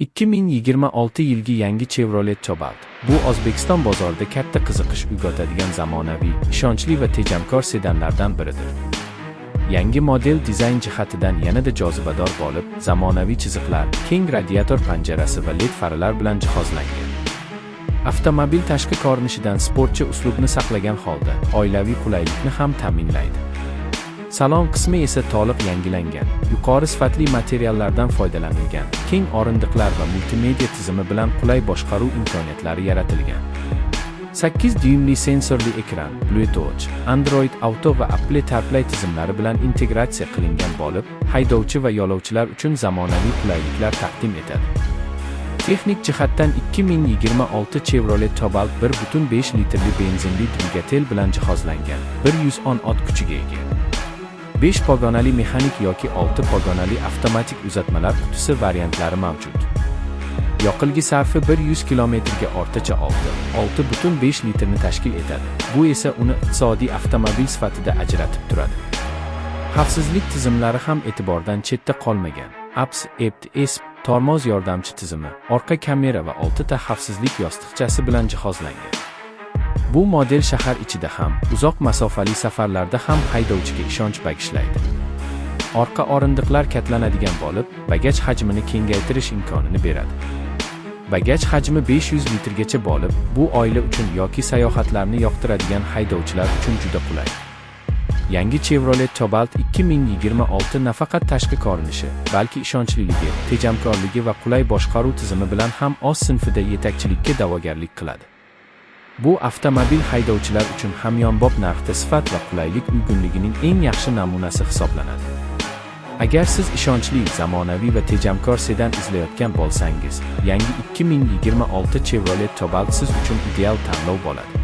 2026 yilgi yangi Chevrolet Cobalt bu O'zbekiston bozorida katta qiziqish uyg'otadigan zamonaviy, ishonchli va tejamkor sedanlardan biridir. Yangi model dizayn jihatidan yanada jozibador bo'lib, zamonaviy chiziqlar, keng radiator panjarasi va LED faralar bilan jihozlangan. Avtomobil tashqi ko'rinishidan sportchi uslubni saqlagan holda oilaviy qulaylikni ham ta'minlaydi. Salon qismi esa to'liq yangilangan, yuqori sifatli materiallardan foydalanilgan, keng o'rindiqlar va multimedia tizimi bilan qulay boshqaruv imkoniyatlari yaratilgan. 8 dyuymli sensorli ekran, Bluetooth, Android Auto va Apple CarPlay tizimlari bilan integratsiya qilingan bo'lib, haydovchi va yo'lovchilar uchun zamonaviy qulayliklar taqdim etadi. Texnik jihatdan 2026 Chevrolet Cobalt 1.5 litrli benzinli dvigatel bilan jihozlangan, 110 ot kuchiga ega. 5 pog'onali mexanik yoki 6 pog'onali avtomatik uzatmalar qutisi variantlari mavjud. Yoqilg'i sarfi 100 kilometrga o'rtacha 6, 6.5 litrni tashkil etadi. Bu esa uni iqtisodiy avtomobil sifatida ajratib turadi. Xavfsizlik tizimlari ham e'tibordan chetda qolmagan. ABS, EBD, ESP, tormoz yordamchi tizimi, orqa kamera va 6 ta xavfsizlik yostiqchasi bilan jihozlangan. Bu model shahar ichida ham, uzoq masofali safarlarda ham haydovchiga ishonch bag'ishlaydi. Orqa o'rindiqlar katlanadigan bo'lib, bagaj hajmini kengaytirish imkonini beradi. Bagaj hajmi 500 litrgacha bo'lib, bu oila uchun yoki sayohatlarni yoqtiradigan haydovchilar uchun juda qulay. Yangi Chevrolet Cobalt 2026 nafaqat tashqi ko'rinishi, balki ishonchliligi, tejamkorligi va qulay boshqaruv tizimi bilan ham o'z sinfida yetakchilikka da'vogarlik qiladi. Bu avtomobil haydovchilar uchun hamyonbop narxda sifat va qulaylik uyg'unligining eng yaxshi namunasi hisoblanadi. Agar siz ishonchli, zamonaviy va tejamkor sedan izlayotgan bo'lsangiz, yangi 2026 Chevrolet Cobalt siz uchun ideal tanlov bo'ladi.